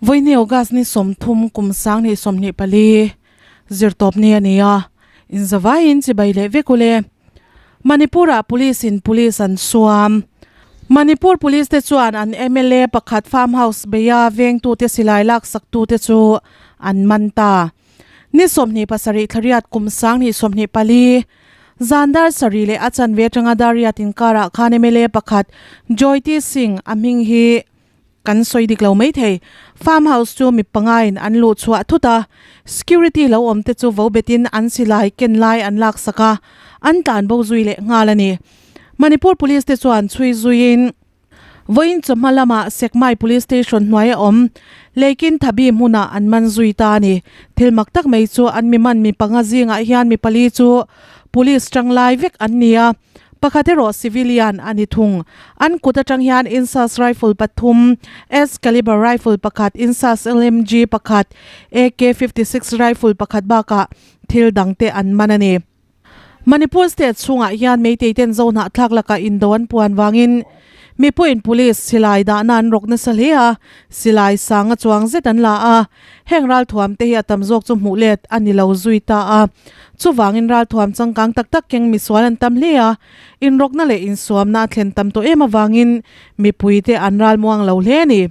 Vawiini August ni 30 kum 2024 zirtawp ni a ni a, inzavaiin chibai leh vek ule. Manipur-ah Police in Police an suam. Manipur Police te chuan an mla pakhat farm house beia vengtute silai laksaktute chu an man ta. Ni 27 thlariat kum 2024 zan dar sarih leh a chanve atanga dar riat inkarah khan mla pakhat Joyti Singh a hming hi Kan sawi dik lo maithei. Farm house chu mi pangain an luh chhuah thut a, security lo awm te chu vo betin an silai ken lai an lak sak a, an tlan bo zui leh nghal a ni. Manipur Police te chuan chhui zuiin vawiin chawhma lamah Sekmai Police Station hnuaia awm Leikin Thabi hmunah an man zui ta a ni. Thil mak tak mai chu an mi man mi panga zingah hian mi pali chu Police tanglai vek an ni a. Pakhat erawh civilian a ni thung. An kut atang hian INSAS rifle pathum, S caliber rifle pakhat, INSAS LMG pakhat, AK 56 rifle pakhat bakah thil dangte an man a ni. Manipur state chhungah hian Meitei ten zo hnahthlak lakah indo an puan vangin mipuiin police silai dahna an rawk nasa hle a, silai sanga chuang zet an la a. Heng ralthuam te hi a tam zawk chu hmuh let a ni lo zui ta a. Chuvangin ralthuam changkang tak tak keng misual an tam hle a, inrawkna leh insuamna a thlen tam tawh em avangin mipui te an ralmuang lo hle a ni.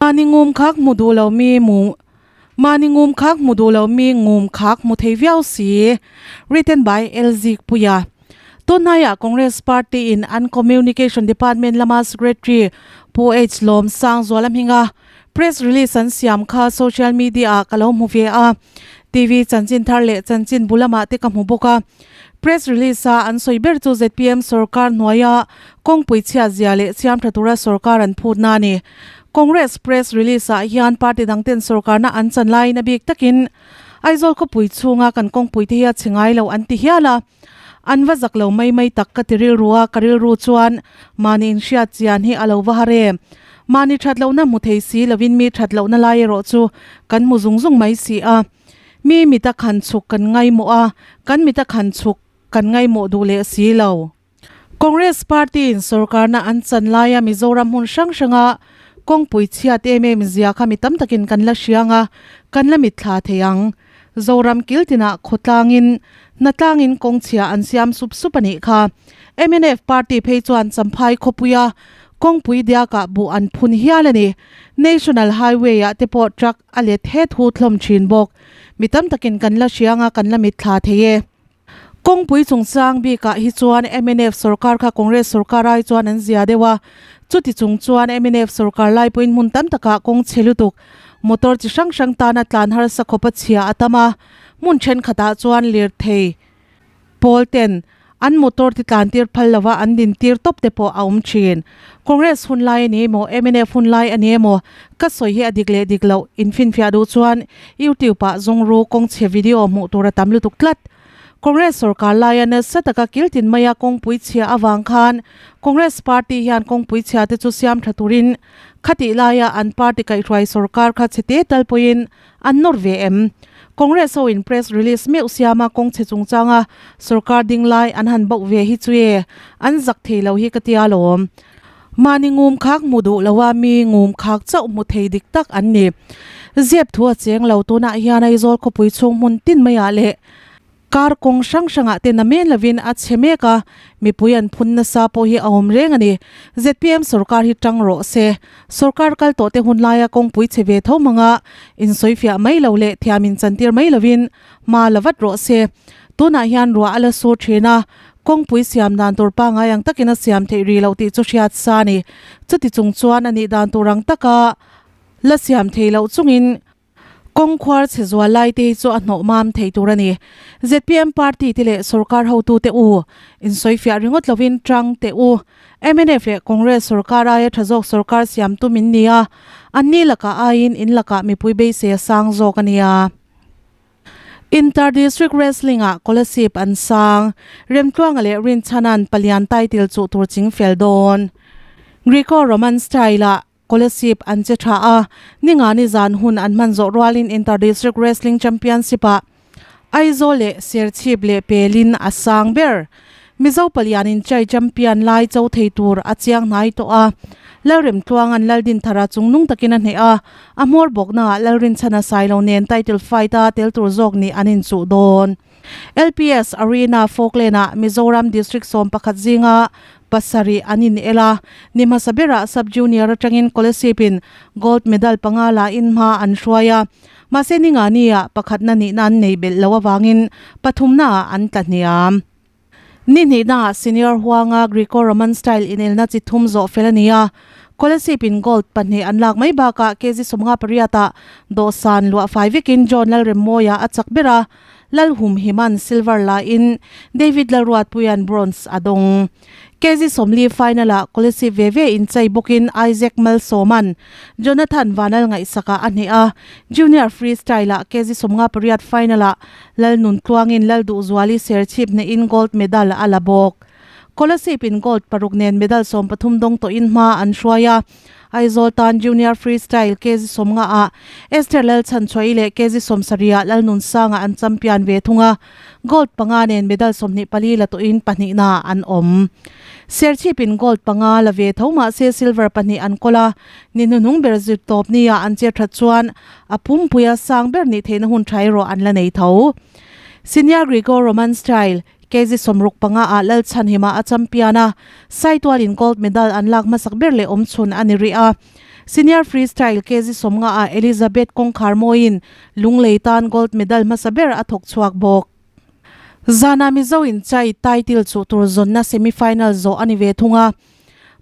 Mahni ngum khak hmu duh lo mi mu Mahni ngum khak hmu duh lo mi ngum khak hmu thei viau si. Written by LZ Puia. Tunhnaiah Congress Party in an Communication Department lama Secretary Pu H Lawm Sangzuala hminga Press release an siam kha social media ah ka lo hmu ve a, TV chanchin thar leh chanchin bu lamah te ka hmu bawk a. Press release a an sawi ber chu zpm sorkar hnuaia kawngpui chhiat zia leh siam tha tura sorkar an phutna a ni. Congress press release ah hian party dang ten sorkarna an chan laiin a bik takin Aizawl khawpui chhunga kan kawngpui te hi a chhe ngai lo an ti hial a. An va zak lo mai mai tak ka ti rilru a, ka rilru chuan mahni inhriat chian hi a lo va har em. Mahni that lohna hmu thei si lovin mi that lohna lai erawh chu kan hmu zung zung mai si a. Mi mita khan chhuk kan ngaimawh a, kan mita khan chhuk kan ngaimawh duh leh si lo. Congress party in sorkarna an chan laia Mizoram hmun hrang hranga kawngpui chhiat em em zia kha mi tam takin kan la hriang a, kan la mitthla thei ang. Zoram kil tinah khawtlangin hnatlangin kawngchhia an siam sup sup a nih kha. Mnf party phei chuan Champhai khawpuia kawngpui diakah buh an phun hial a ni. National Highway ah te pawh truck a let het hu thlawm thin bawk. Mi tam takin kan la hriang a, kan la mitthla thei e. Kawngpui chungchang bikah hi chuan mnf sorkar kha Congress sorkar ai chuan an zia deuh a, chuti chung chuan mnf sorkar lai pawhin hmun tam takah kawng chhe lutuk, motor chi hrang hrang tana tlan harsa khawpa chhia a tam a, hmun thenkhatah chuan lirthei pawl ten an motor ti tlan tir phal lova an din tir tawp te pawh a awm thin. Congress hun lai a ni emaw mnf hun lai a ni emaw ka sawi hi a dik leh dik loh infinfiah duh chuan YouTube ah zungru kawngchhe video hmuh tur a tam lutuk tlat. Congress sorkar laia nasa taka kiltin maia kawngpui chhia avang khan Congress party hian kawngpui chhia te chu siam tha turin khatih laia an party kaihhruai sorkar kha chhe te tal pawhin an nawr ve em? Congress ho in press release meuh siama kawngchhe chungchanga sorkar ding lai an han bauh ve hi chu e an zak thei lo hi ka tia lawm. Mahni ngum khak hmu duh lo a, mi ngum khak chauh hmu thei dik tak an ni. Zep thu a cheng lo, tunah hian Aizawl khawpui chhung hmun tin maiah leh kar kawng hrang hrangah te namen lovin a chhe mek a, mipui an phun nasa pawh hi a awm reng a ni. Zpm sorkar hi tang rawh se. Sorkar kal tawh te hun laia kawngpui chhe ve tho hmanga insawifiah mai lo leh thiam inchantir mai lovin hma la vat rawh se. Tunah hian ruah a la sur thin a, kawngpui siam dan tur pangngai ang takin a siam theih rih loh tih chu hriat sa a ni. Chuti chung chuan a nih dan tur ang taka la siam thei loh chungin kawng khuar chhe zual lai te hi chu a hnawh mam thei tur a ni. Zpm party te leh sorkar hotute u, insawifiah ringawt lovin tang teh u. Mnf leh Congress sorkar aia tha zawk sorkar siam tum in ni a, anni lakah aiin in lakah mipui beisei a sang zawk a nia. Inter District Wrestling ah Kolasib an sang, Remtluanga leh Rinchhana'n palian title chuh tur ching fel dawn. Greco-Roman style ah Kolasib an che tha a, ningani zan hun an hman zawh rualin Inter District Wrestling Championship ah Aizawl leh Serchhip leh pelin a sang ber. Mizo palianin chai champion lai cho thei tur a chiang hnai tawh a. Lalremtluanga'n Laldinthara chungnung takin a hneh a, a hmawr bawknaah Lalrinchhana Sailo nen title fight-a tel tur zawk nih an inchuh dawn. LPS Arena Falkland-ah Mizoram District 11 zinga pasarih an inel a, ni hmasa berah Sub-Junior atangin Kolasib-in gold medal panga lain hma an hruai a, mahse ningani-ah pakhatna nihna an nei belh loh avangin pathumnaah an tla hniam. Ni hnihnaah Senior huanga Greco-Roman style inelna chi thum zawh fel a ni a, Kolasib-in gold pahnih an lak mai bakah kg 58-ah dawhsan luah fai vekin John Lalremmawia a chak ber a, Lalhumhiman silver lain David Lalruatpuia'n bronze a dawng. Kg 40 final-ah Kolasib ve ve inchei bawkin Isaac Malsawma'n Jonathan Vanal ngaihsakah a hneh a, Junior freestyle-ah kg 58 final-ah Lalnun tluangin Lalduhzuali Serchhip hnehin gold medal a la bawk. Kolasib in gold paruk nen medal 13 dawng tawhin hma an hruai a. Aizawl tan junior freestyle kg 50 ah Esther Lalchhanchhuahi leh kg 70 ah Lalnunsanga an champion ve thung a. Gold panga nen medal 24 la tawhin pahnihna an awm. Serchhip in gold panga la ve tho mahse silver pahnih an kawl a. Ni hnuhnung ber zir tawp nia an che that chuan a pumpuia sang ber nih theihna hun tha erawh an la nei tho. Senior Greco Roman Style, kg 65 ah Lalchhanhima a champion a, Saitualin gold medal an lak hmasak ber leh awmchhun a ni rih a. Senior Freestyle, kg 50 ah Elizabeth Kawngkharmawiin Lunglei tan gold medal hmasa ber a thawk chhuak bawk. Zana Mizo in chai title chuh tur zawnna semi-final zawh a ni ve thung a.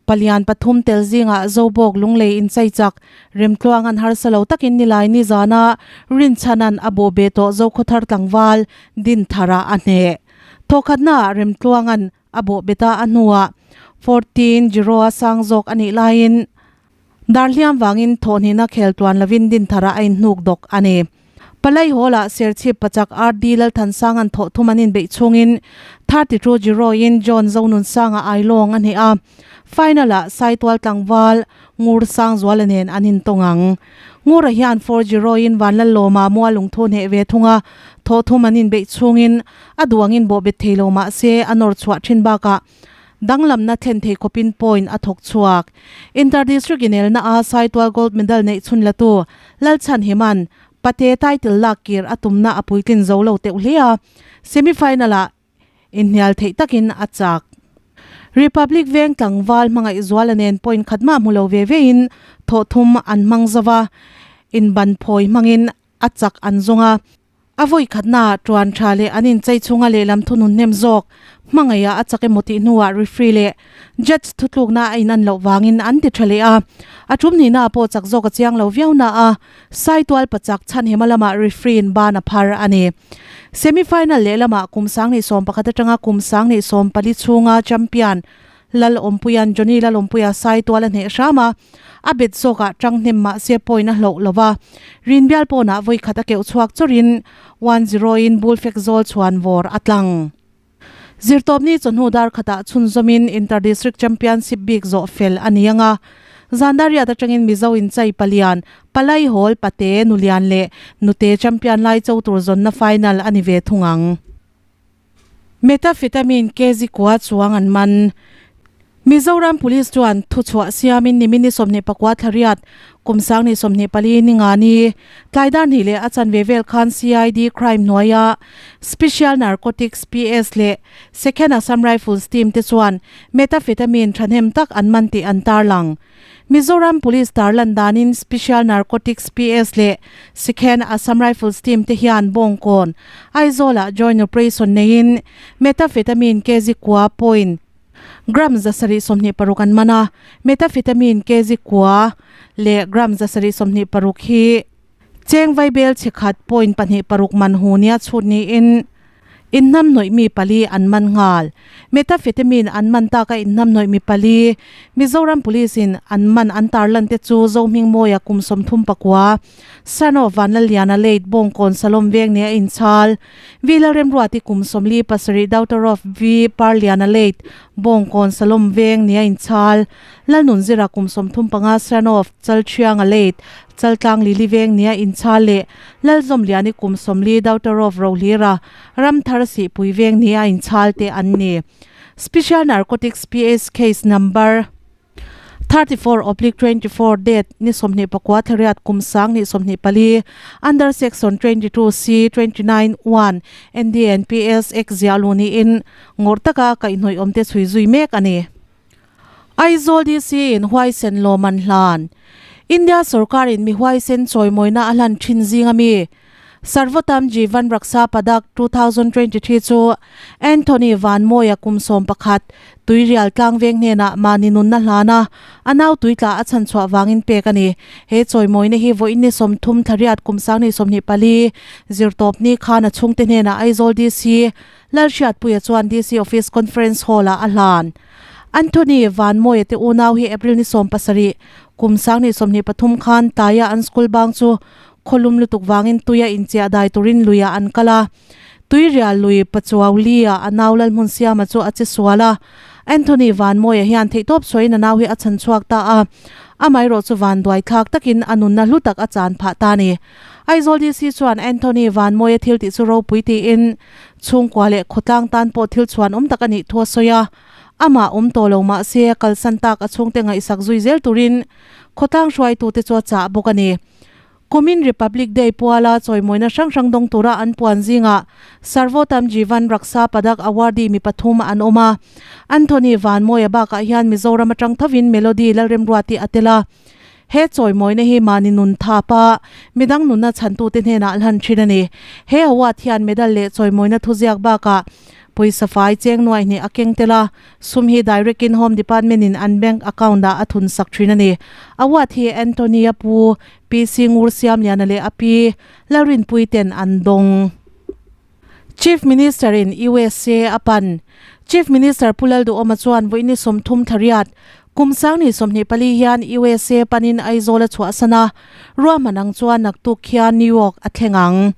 Palian pathum tel zingah Zobawk Lunglei inchei chak Remtluang an harsa lo takin nilai nizana Rinchhana'n a bawh be tawh Zokhawthar tlangval Dinthara a hneh. Thawkhatnaah Remtluanga'n a bawh bet a, a hnuah 14 zero a sang zawk a nih laiin Darhliam vangin thawhhnihna khel tluan lovin Dinthara a inhnuk dawk a ni. Palai Hall-ah Serchhip pachak RD Lalthansanga'n thawh thum an inbeih chhungin 32 zero-in John Zonunsanga Ailawng a hneh a, final-ah Saitual tlangval Ngur Sangzuala nen an intawng ang. Ngura hian four zero-in Vanlallawma Mualungthu hneh ve thung a, thawh thum an inbeih chhungin a duangin bawhbet thei lo mah se a nawr chhuah thin bakah Danglamna thlen thei khawpin point a thawk chhuak. Inter-District inelna a Saitual gold medal neih chhun latu Lalchhanhima'n Pate title lak kir a tumna a puitlin zo lo teuh hle a, semi-final-ah inhnial theih takin a chak. Republic Veng tlangval hmangaih zuala nen point khat mah hmu lo ve vein thawh thum an hmang zo va, inban phawi hmangin a chak an zawng a. A vawi khatnaah tuan tha leh an inchei chhunga lehlam thunun hnem zawk hmangaihah a chak emaw tih hnuah referee leh judge thutlukna a inan loh vangin an ti tha leh a. A tum nihnaah pawh chak zawk a chiang lo viau na a, Saitual pachak chhanhima lamah referee in ban a phar a ni. Semi final lehlamah kum 2011 atanga kum 2014 chhunga champion Lalawmpuia'n Johnny Lalawmpuia Saitual a hneh hram a, a bet zawkah tang hnem mah se point a hloh lo va. Rinbial pawnah vawi khat a keuh chhuak chawrin one zero in bul fek zawl chhuan vawr a tlang. Zirtawpni chawhnu dar khatah chhunzawmin Inter District Championship bik zawh fel a ni ang a. Zandariat atangin Mizo inchei palian, Palai Hall, Pate, Nulian leh Nute champion lai cho tur zawnna final a ni ve thung ang. Methamphetamine kg kua chuang an man. Mizoram Police chuan thuchhuah siamin nimin ni 24 thlariat kum 2024 ni nga ni tlai dar hnih leh a chanve vel khan CID Crime hnuaia Special Narcotics PS leh Second Assam Rifles team te chuan methamphetamine thahnem tak an man tih an tarlang. Mizoram Police tarlan danin Special Narcotics PS leh Second Assam Rifles team te hian Bawngkawn, Aizawl-ah joint operation neiin methamphetamine kg kua point gram 726 an man a, methamphetamine kg kua leh gram 726 hi Cheng vaibel chhe khat point pahnih paruk man hu nia chhut niin inhnamhnawih mi pali an man nghal. Methamphetamine an man taka inhnamhnawih mi pali Mizoram Police in an man an tarlan te chu Zohmingmawia kum 39, son of Vanlalliana late Bawngkawn Salom veng nia inchhal, V Lalremruati kum 47 daughter of V Parliana late Bawngkawn Salom veng nia inchhal, Lalnunzira kum 35 son of Chalthianga late Chaltlang Lili veng nia inchhal leh Lalzawmliani kum 40 daughter of Rohlira Ramthar Sihpui veng nia inchhal te an ni. Special Narcotics PS Case Number 34 oblique 24 date ni 24 thariat kum sang ni 24 under section 22 C 29 1 NDNPS Act ziahluh niin ngawrh taka kaihhnawih awmte chhui zui mek a ni. Aizawl DC in huaisen lawm an hlan. India sorkar in mi huaisen chawimawina a hlan thin zing ami Sarvotam Jeevan Raksha Padak 2023 chu Anthony Vanmawia kum 11 Tuirial tlangveng hnenah mahni nunna hlan a, a nau tuitla a chhan chhuah vangin pek a ni. He chawimawina hi vawiin ni 30 thlariat kum sang ni 24 zirtawpni khan a chhungte hnenah Aizawl DC Lalhriatpuia chuan DC Office Conference Hall-ah a hlan. Anthony Vanmawia te unau hi April ni 17, kum sang ni 23 khan tlaia an school bang chu khawlum lutuk vangin tuia inchiah dai turin luiah an kal a. Tuirial lui Pachuau Li-ah a nau Lalhmun Siama chu a che sual a. Anthony Vanmawia hian theihtawp sawiin a nau hi a chhan chhuak ta a. Amaherawh chu vanduai thlak takin a nunna hlu tak a chan phah ta a ni. Aizawl DC chuan Anthony Vanmawia thil tih chu ropui tiin chhungkua leh khawtlang tan pawh thil chhuan awm tak a nih thu a sawi a. Amah awm tawh lo mah se kalsan tak a chhungte ngaihsak zui zel turin khawtlang hruaitute chu a chah bawk a ni. Kumin Republic Day puala chawimawina hrang hrang dawng tura an puan zingah Sarvotam Jeevan Raksha Padak awardee mi pathum an awm a. Anthony Vanmawia bakah hian Mizoram atang thovin Melody Lalremruati a tel a. He chawimawina hi mahni nun thapa midang nunna chhantute hnenah hlan thin a ni. He award hian medal leh chawimawina thuziak bakah pawisa fai cheng nuai hnih a keng tel a. Sum hi direct in Home Department in an bank account ah a thun sak thin a ni. Award hi Anthony a pu PC Ngur Siamliana leh a pi Lalrinpui ten an dawng. Chief Minister in USA a pan. Chief Minister Pu Lalduhawma chuan vawiin ni 30 thariat, kum sang ni 24 hian USA panin Aizawl a chhuahsan a, ruahman ang chuan naktuk khian New York a thleng ang.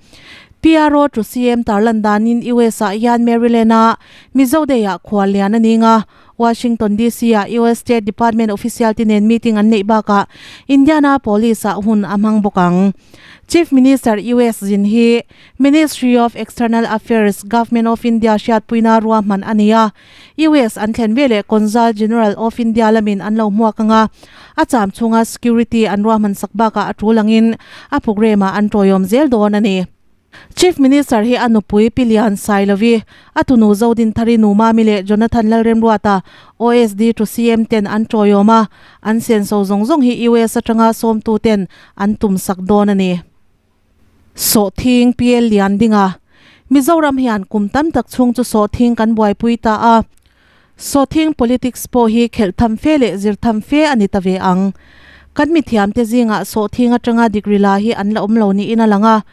PRO to CM tarlan danin US ah hian Maryland a Mizo Day ah khuallian a ning a, Washington DC ah US State Department official te nen meeting an neih bakah Indianapolis ah hun a hmang bawk ang. Chief Minister US zin hi Ministry of External Affairs, Government of India hriatpuina ruahman a ni a, US an thlen veleh Consul General of India lamin an lo hmuak ang a, a cham chhunga security an ruahman sak bakah a tul angin a programme ah an tawiawm zel dawn a ni. Chief Minister hi a nupui Pi Lian Sailovi, a tunu Zodinthari Nu Mami leh Jonathan Lalremruata, OSD to CM ten an tawiawm a, an senso zawng zawng hi US atanga sawmtu ten an tum sak dawn a ni. Sawhthing PL Lian dinga Mizoram hian kum tam tak chhung chu sawhthing kan buaipui ta a, sawhthing politics pawh hi khelh tham fe leh zir tham fe a ni ta ve ang. Kan mithiamte zingah sawhthing atanga degree la hi an la awm lo niin a lang a,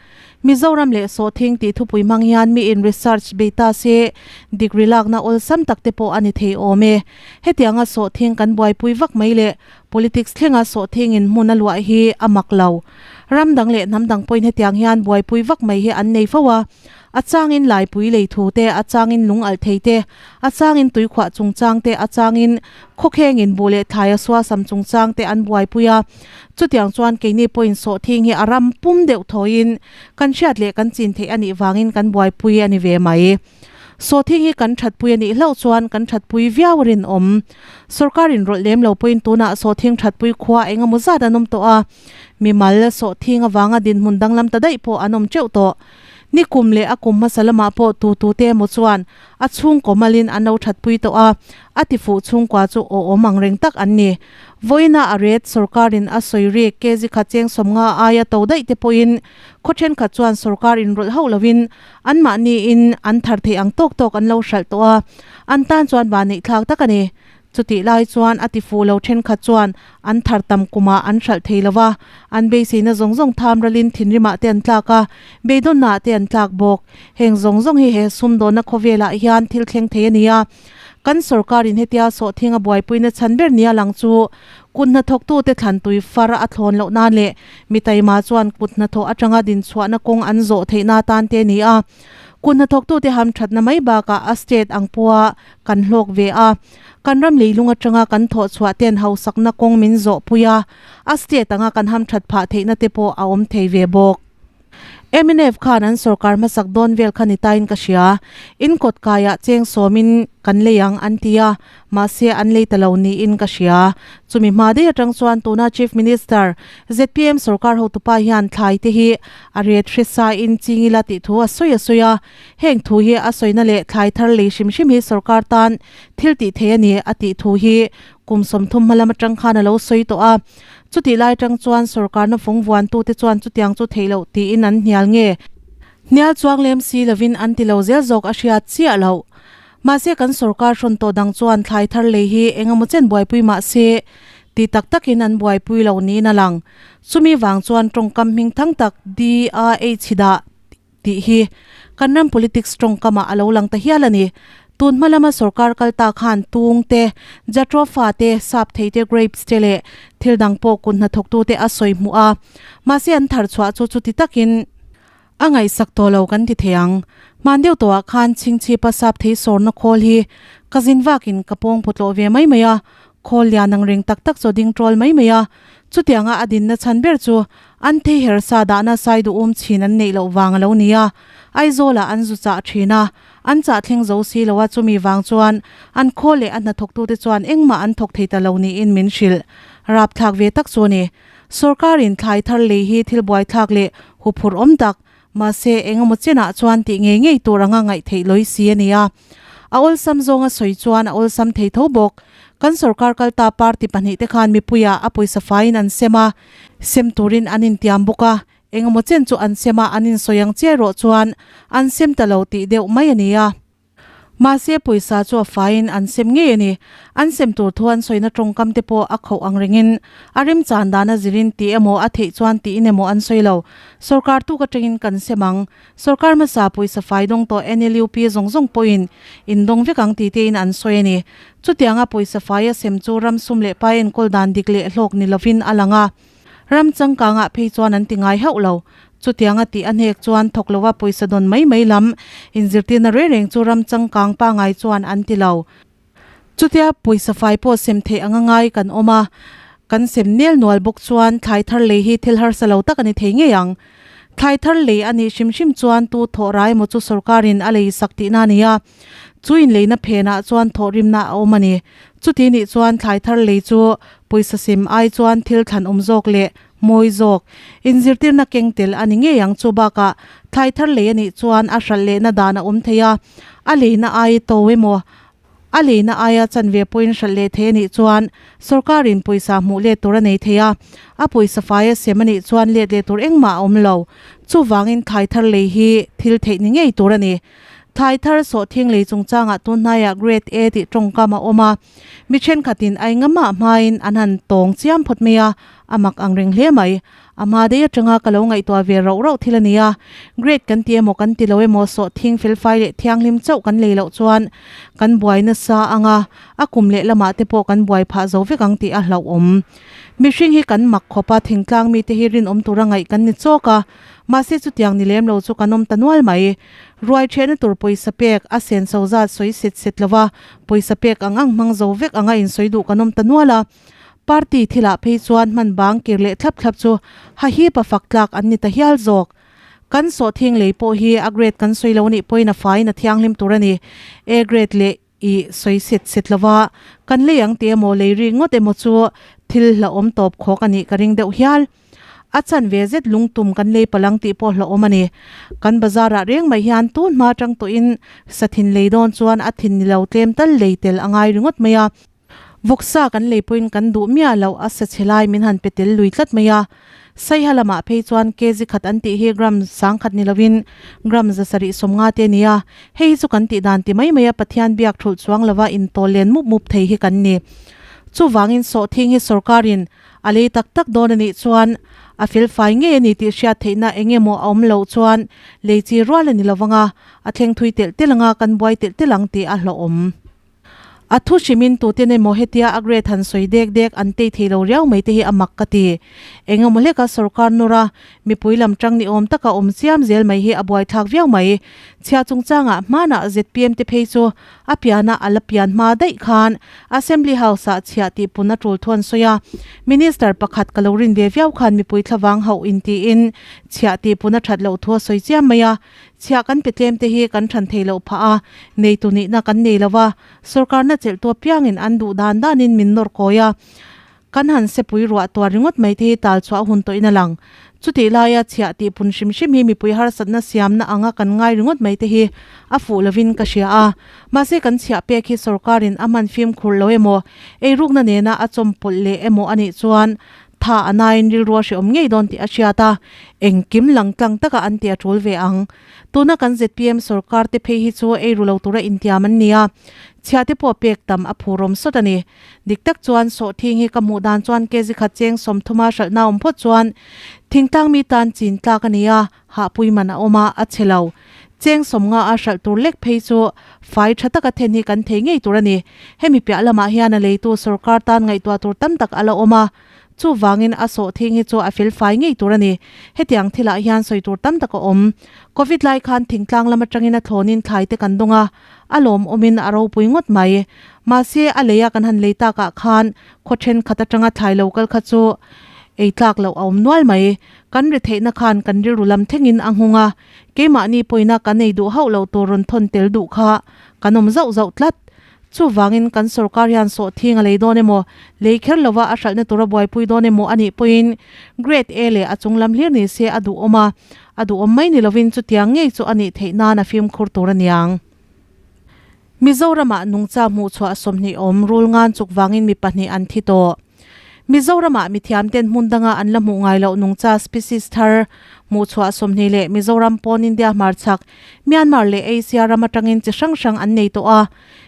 Mizoram leh sawhthing tih thupui hmang hian miin research bei ta se degree lakna awlsam tak te pawh a ni thei awm e. Hetianga sawhthing kan buaipui vak mai leh Politics thlenga sawhthingin hmun a luah hi a mak lo. Ram dang leh hnam dang pawhin hetiang hian buaipui vak mai hi an nei fo a. A changin laipui lei thu te, a changin lung alh thei te, a changin tuikhuah chungchang te, a changin khawkhengin buh leh thlai a suasam chungchang te an buaipui a. Chutiang chuan keini pawhin sawhthing hi a ram pum deuh thawiin kan hriat leh kan chin theih a nih vangin kan buaipui a ni ve mai. Sawhthing hi kan thatpui a nih hlauh chuan kan thatpui viau a rinawm. Sorkar in rawlh lem lo pawhin tunah sawhthing thatpui khua eng emaw zat an awm tawh a, mimal sawhthing avanga dinhmun danglam ta daih pawh an awm teuh tawh. Nikum leh a kum hmasa lamah pawh tu tute emaw chuan a chhungkaw malin an lo thatpui tawh a, a tifuh chhungkua chu awhawm ang reng tak an ni. Vawiina a ret sorkarin a sawi rik kg khat cheng 50 aia to daih te pawhin khaw thenkhat chuan sorkar in rawlh hauh lovin Anmahniin an thar theih ang tawk tawk an lo hralh tawh a, an tan chuan vanneih thlak tak a ni. Chutih lai chuan a tifuh lo thenkhat chuan an thar tam kumah an hralh thei lo va, an beiseina zawng zawng tham ralin thinrimah te an tlak a, beidawnnaah te an tlak bawk. Heng zawng zawng hi he sumdawnna khawvelah hian thil thleng thei a ni a. Kan sorkarin hetia sawhthing a buaipuina chhan ber nia lang chu kut hnathawktute thlan tui far a thlawn loh nan leh mi taima chuan kut hnathawh atanga dinchhuahna kawng an zawh theihna atan te a ni a. Kut hnathawktute hamthatna mai bakah a state ang pawha kan hlawk ve a, kan ram leilung atanga kan thawh chhuah ten hausakna kawng min zawhpui a, a state anga kan hamthat phah theihna te pawh a awm thei ve bawk. Mnf khan an sorkar hmasak dawn vel kha ni tain ka hria. In kawt kaiah cheng sawmin kan lei ang an ti a, mahse an lei ta lo niin ka hria. Chumi hma daih atang chuan tuna Chief Minister zpm sorkar hotupa hian thlai te hi a ret hre sa in ching ila tih thu a sawi a sawi a. Heng thu hi a sawina leh thlai thar lei hrim hrim hi sorkar tan thil tih thei a ni a tih thu hi kum 30 hma lam atang khan a lo sawi tawh a. Chutih lai atang chuan sorkarna fung vuantute chuan chutiang chu theih loh tiin an hnial nge? Hnial chuang lem si lovin an ti lo zel zawk a hriat chiah loh. Mahse kan sorkar hrawn tawh dang chuan thlai thar lei hi eng emaw chen buaipui mah se ti tak takin an buaipui lo niin a lang. Chumi vang chuan tawngkam hming thang tak DAH dah tih hi kan ram politics tawngkamah a lo lang ta hial a ni. Tun hma lama sorkar kal ta khan tung te, jatropha te, sap thei te, grapes te leh thil dang pawh kut hnathawktute a sawi hmuh a. Mahse an thar chhuah chu chuti takin a ngaihsak tawh lo kan ti thei ang. Hman deuh tawhah khan chhingchhipa sap thei sawrna khawl hi ka zin vakin ka pawng pawtlawh ve mai mai a, khawl lian ang reng tak tak chaw ding ṭawl mai mai a. Chutianga a dinna chhan ber chu An thei her sa dahna sai duhawm chhin an neih loh vang a lo ni a, Aizawlah an zu chah thin a, an chah thleng zo si lo a, chumi vang chuan an khaw leh a hnathawktute chuan engmah an thawk thei ta lo niin min hrilh. Rapthlak ve tak chu a ni. Sorkarin thlai thar lei hi thil buaithlak leh huphurh awm tak, mahse engemaw chenah chuan tih ngei ngei tur anga ngaih theih lawi si a ni a. A awlsam zawnga sawi chuan a awlsam thei tho bawk. Kan sorkar kalta party pahnihte khan mipuiah a pawisa faiin an sem a, sem turin an intiam bawk a, engemaw chen chu an sem a, an insawi ang chiai rawh chuan an sem ta lo tih deuh mai a ni a. Mahse pawisa chu a faiin an sem ngei a ni. An sem tur thu an sawina tawngkam te pawh a khauh ang rengin a remchan dan a zirin tih emaw a theih chuan tiin emaw an sawi lo. Sorkar tuk atangin kan sem ang. Sorkar hmasa pawisa fai dawng tawh NLUP zawng zawng pawhin in dawng vek ang tih tein an sawi a ni. Chutianga pawisa fai a sem chu ram sum leh pai enkawl dan dik leh hlawk ni lovin a lang a. Ram changkangah phei chuan an ti ngai hauh lo. Chutianga tih a hnek chuan thawk lova pawisa dawn mai mai lam inzirtirna reng reng chu ram changkang pangai chuan an ti lo. Chutia pawisa fai pawh sem theih anga ngai kan awm a, kan sem nel nual bawk chuan thlai thar lei hi thil harsa lo tak a ni thei ngei ang. Thlai thar lei a nih hrim hrim chuan tu thawh rai emaw chu sorkarin a lei sak tihna a ni a, chu inleina phenah chuan thawhrimna a awm a ni. Chuti nih chuan thlai thar lei chu pawisa sem ai chuan thil thlan awm zawk leh mawi zawk inzirtirna keng tel a ni ngei ang. Chu bakah thlai thar lei a nih chuan a hralh lehna dan a awm thei a, a leina ai to emaw A leina aia chanve pawhin hralh leh thei a nih chuan sorkarin pawisa hmuh let tur a nei thei a, a pawisa fai a sem a nih chuan let leh tur engmah a awm lo. Chuvangin thlai thar lei hi thil theih ni ngei tur a ni. Thlai thar sawhthing lei chungchangah tun hnaiah Grade A tih tawngkam a awm a, mi thenkhatin a engamah hmain an han tawng chiam phawt mai a, a mak ang reng hle mai. A hma daih atanga ka lo ngaihtuah ve rauh rauh thil a ni a, grade kan ti emaw kan ti lo emaw sawhthing felfai leh thianghlim chauh kan lei loh chuan kan buai nasa ang a, a kum leh lamah te pawh kan buai phah zo vek ang tih a hlauhawm. Mihring hi kan mak khawp a, thingtlang mite hi rinawm tura ngaih kan ni chawk a, mahse chutiang ni lem lo chu kan awm ta nual mai. Ruai thehna tur pawisa pek a senso zat sawi set set lova pawisa pek ang ang hmang zo vek anga insawi duh kan awm ta nual a, Party thilah phei chuan hman bang kir leh thlap thlap chu hahipa fak tlak an ni ta hial zawk. Kan sawhthing lei pawh hi a grade kan sawi lo nih pawhin a faiin a thianghlim tur a ni. A grade leh i sawi set set lova kan lei ang tih emaw lei rik ngawt emaw chu thil hlauhawm tawp khawk a nih ka ring deuh hial. A chanve zet lungtum kan lei palang tih pawh hlauhawm a ni. Kan bazar ah reng mai hian tun hma tang tawhin sathin lei dawn chuan a thin ni lo tlem tal lei tel a ngai ringawt mai a. Vawksa kan lei pawhin kan duh miah loh a sa chhe lai min han pe tel lui tlat mai a. Saiha lamah phei chuan kg khat an tih hi gram sangkhat ni lovin gram 750 te a ni a. Hei hi chu kan tih dan ti mai mai a Pathian biak thulh chuang lova intawl len mup mup thei hi kan ni. Chuvangin sawhthing hi sorkarin a lei tak tak dawn a nih chuan a felfai ngei a ni tih hriat theihna eng emaw a awm loh chuan lei chi rual a ni lovang a, a thleng thui telh telh anga kan buai telh telh ang tih a hlauhawm. A thu hrimin tuten emaw hetia a grade han sawi dek dek an tei thei lo riau mai te hi a mak ka ti. Engemaw hleka sorkar nawra mipui lam tang ni awm taka awm chiam zel mai hi a buaithlak viau mai. Chhia chungchangah hmanah zpm te phei chu a piana a la pian hma daih khan Assembly House-ah chhiah tih pun a tul thu an sawi a. Minister pakhat ka lo rin ve viau khan mipui thlavang hauh intiin chhiah tih pun a that loh thu a sawi chiam mai a. Chhiah kan pe tlem te hi kan than thei loh phah a, neitu nihna kan nei lo va, sorkarna chelhtu apiangin an duh dan danin min nawr kawi a, kan han sepui ruah tuar ringawt mai te hi tal chhuah a hun tawhin a lang. Chutih laia chhiah tih pun hrim hrim hi mipui harsatna siamna anga kan ngai ringawt mai te hi a fuh lovin ka hria a, mahse kan chhiah pek hi sorkarin a hman fimkhur lo emaw, eirukna nena a chawmpawlh leh emaw a nih chuan Tha a nain rilru a hreawm ngei dawn tih a hriat a, engkim lang tlang taka an ti a tul ve ang. Tuna kan zpm sorkar te phei hi chu ei ru lo tura intiam an ni a, chhia te pawh pek tam a phurawm sawt a ni. Dik tak chuan sawhthing hi ka hmuh dan chuan kg khat cheng 30 hralhna awm phawt chuan thingtlang mi tan chin tlak a ni a, hahpui man a awm a, a chhe lo. Cheng 50 a hralh tur lek phei chu fai tha taka then hi kan thei ngei tur a ni. Hemi piah lamah hian a leitu sorkar tan ngaihtuah tur tam tak a la awm a, chuvangin a sawhthing hi chu a fel fai ngei tur a ni. Hetiang thilah hian sawi tur tam tak a awm. Covid lai khan thingtlang lam atangin a thlawnin thlai te kan dawng a, a lawmawmin a ropui ngawt mai. Mahse a leia kan han lei takah khan khaw thenkhat atanga thlai lo kal kha chu ei tlak loh a awm nual mai. Kan ri theihna khan kan rilru lam thlengin a nghawng a, keimahni pawina kan ei duh hauh loh tur rawn thawn tel duh kha kan awm zauh zauh tlat. Chuvangin kan sorkar hian sawhthing a lei dawn emaw, lei kher lova a hralhna tura buaipui dawn emaw a nih pawhin Grade A leh a chung lam hlir ni se a duhawm a, a duhawm mai ni lovin chutiang ngei chu a nih theih nan a fimkhur tur a niang. Mizoramah nungcha hmuhchhuah 20 awm rul ngan chuk vangin mi pahnih an thi tawh. Mizoramah mithiamten hmun danga an la hmuh ngai loh nungcha species thar hmuhchhuah 20 leh Mizoram pawn India hmarchhak, Myanmar leh Asia ram atangin chi hrang hrang an nei tawh a.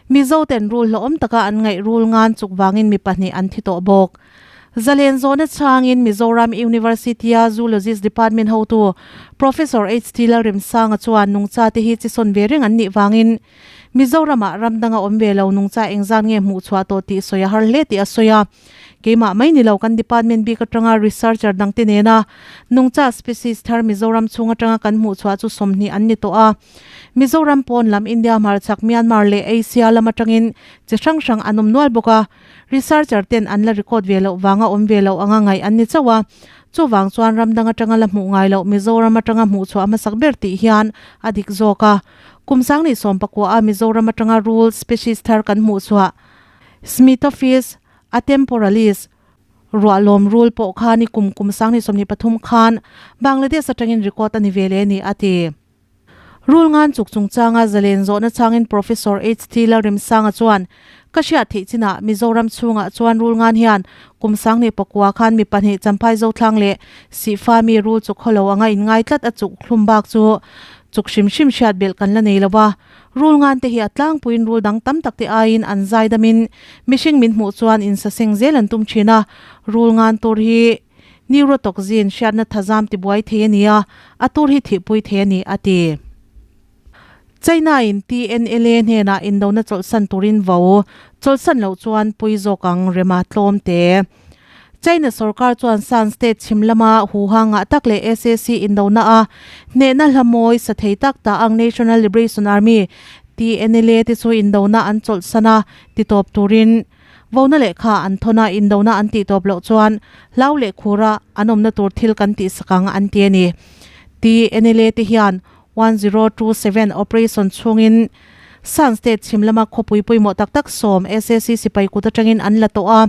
Mizoten rul hlauhawm taka an ngaih rul ngan chuk vangin mi pahnih an thi tawh bawk. Zalen zawhna chhangin Mizoram University-a Zoologist Department hotu Professor HT Lalremsanga chuan nungcha te hi chi sawn ve reng an nih vangin Mizoramah ram danga awm ve lo nungcha engzat nge hmuh chhuah tawh tih sawi a har hle tih a sawi a. Keimah mai ni lo kan department bik atanga researcher dangte nena nungcha species thar Mizoram chhung atanga kan hmuh chhuah chu 20 an ni tawh a. Mizoram pawn lam India hmarchhak Myanmar leh Asia lam atangin chi hrang hrang an awm nual bawk a. Researcher ten an la record ve loh vanga awm ve loh anga ngaih an ni chauh a. Chuvang chuan ram dang atanga la hmuh ngai loh Mizoram atanga hmuh chhuah hmasak ber tih hian a dik zawk a. Kum 2019 a Mizoram atanga rul species thar kan hmuh chhuah Smithophis atemporalis ruahlawm rul pawh kha ni kum kum 2023 khan Bangladesh atangin record a ni ve leh a ni a ti. Rul ngan chuk chungchanga zalen zawhna changin Professor HT Lalremsanga chuan, Ka hriat theih chinah Mizoram chhungah chuan rul ngan hian kum 2009 khan mi pahnih Champhai Zothlang leh Sihfa mi rul chuk khawlo anga inngai tlat a chuk hlum bak chu chuk hrim hrim hriat belh kan la nei lo va. Rul ngan te hi a tlangpuiin rul dang tam tak te aiin an zaidamin mihring min hmuh chuan insaseng zel an tum thin a. Rul ngan tur hi Neurotoxin hriatna thazam tibuai thei a ni a, a tur hi thihpui thei a ni, a ti. China-in TNLA hnenah indona chawlhsan turin vo chawlhsan loh chuan pui zawk ang rema tlawm te. China sorkar chuan Shan State chhim lama huha ngah tak leh SAC indona a hnehna hla mawi sa thei tak ta ang National Liberation Army, TNLA, te chu indona an chawlhsan a titawp turin Vona lehkha an thawn a, indona an tih tawp loh chuan hlau leh khura an awmna tur thil kan tih sak ang an ti a ni. TNLA te hian 1027 operation chhungin Shan State chhim lama khawpui pawimawh tak tak sawm SAC sipai kut atangin an la tawh a,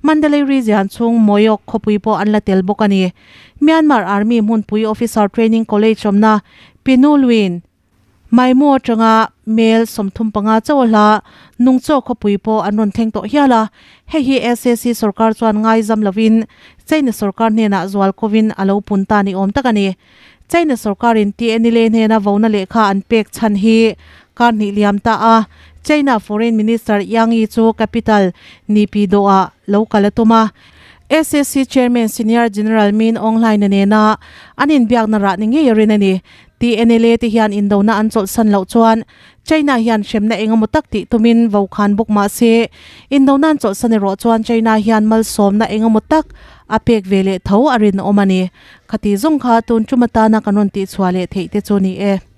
Mandalay region chhung Moyok khawpui pawh an la tel bawk a ni. Myanmar Army hmunpui Officer Training College awmna Pinulwin, Maimu atanga mel 35 chauh a hla Nungchaw khawpui pawh an rawn thleng tawh hial a, hei hi SAC sorkar chuan ngaizam lovin China sorkar hnenah zual kovin a lo pun ta ni awm tak a ni. China sorkarin TNLA hnena vona lehkha an pek chhan hi kar hnih liam ta a, China Foreign Minister Yang Yi chu capital Naypyidaw-ah lo kal a tum a, SAC Chairman Senior General Min Aung Hlaing nena an inbiakna rah ni ngei a rin a ni. TNLA te hian indona an chawlhsan loh chuan China hian hremna engemaw tak tih tumin vo khan bawk mah se, indona'n chawlhsan erawh chuan China hian malsawmna engemaw tak a pek ve leh tho a rinawm a ni. Khati zawng kha tun tum atana kan rawn tihchhuah leh theih te chu ni e.